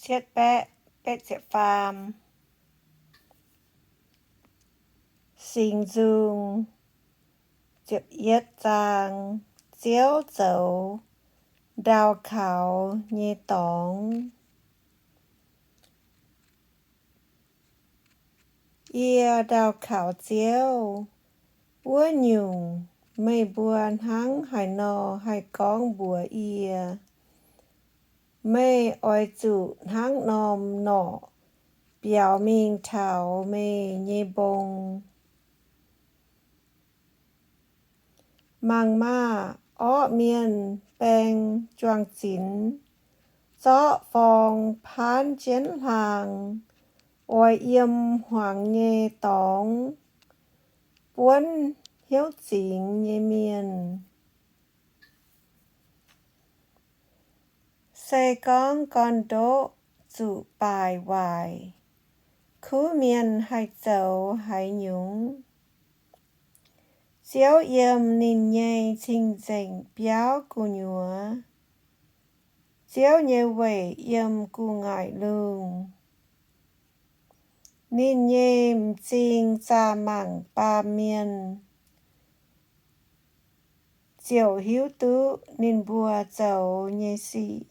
cietv baeqv betv ziepc faam. Singx Nzung ziepc yietv zaang. Ziouv zoux ndau kaux nyei dorngx. Yie ndau kaux Ziouv, wuov nyungc, meih mbuo hnangv haaix nor haih gorngv mbuox yie? Meih oix zuqc hnangv norm norqc biaux mingh taux meih nyei mbong. Mangc maah! Orqv mienh baeng juang-zinx, zorqv forng paanv jienv hlaang, oix yiem hmuangx nyei dorngx buonv hnyouv zingx nyei mienh. Se gorngv gorn-ndoqv zuqc baaic waaic, kuv mienh haih zoux haaix nyungc? Ziouv yiem ninh nyei cing-nzengc biauv gu'nyuoz, Ziouv nyei weic yiem gu'nguaaic lungh. Ninh nyei m'zing zaah mangc baamh mienh, ziouc hiuv duqv ninh mbuo zoux nyei sic.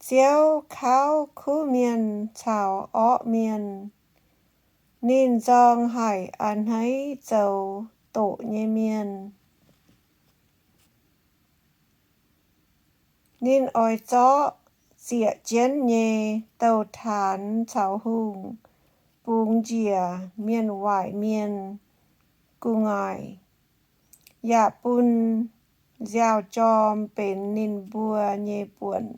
Ziouv kauv kuv mienh caux orqv mienh. Ninh nzorng haic a'hneiv zoux doqc nyei mienh. Ninh oix zorqv zieqc jienv nyei douz-taanx-caux-hungh bungx njiec mienh waaic mienh gu'nguaaic, yaac bun nziaaux-jorm benx ninh mbuo nyei buonc.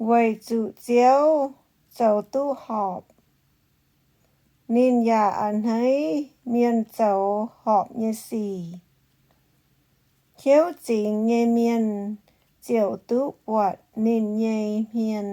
Weic zuqc Ziouv zoux duqv horpc, ninh yaac a'hneiv mienh zoux horpc nyei sic. Hnyouv zingx nyei mienh ziouc duqv buatc ninh nyei hmien.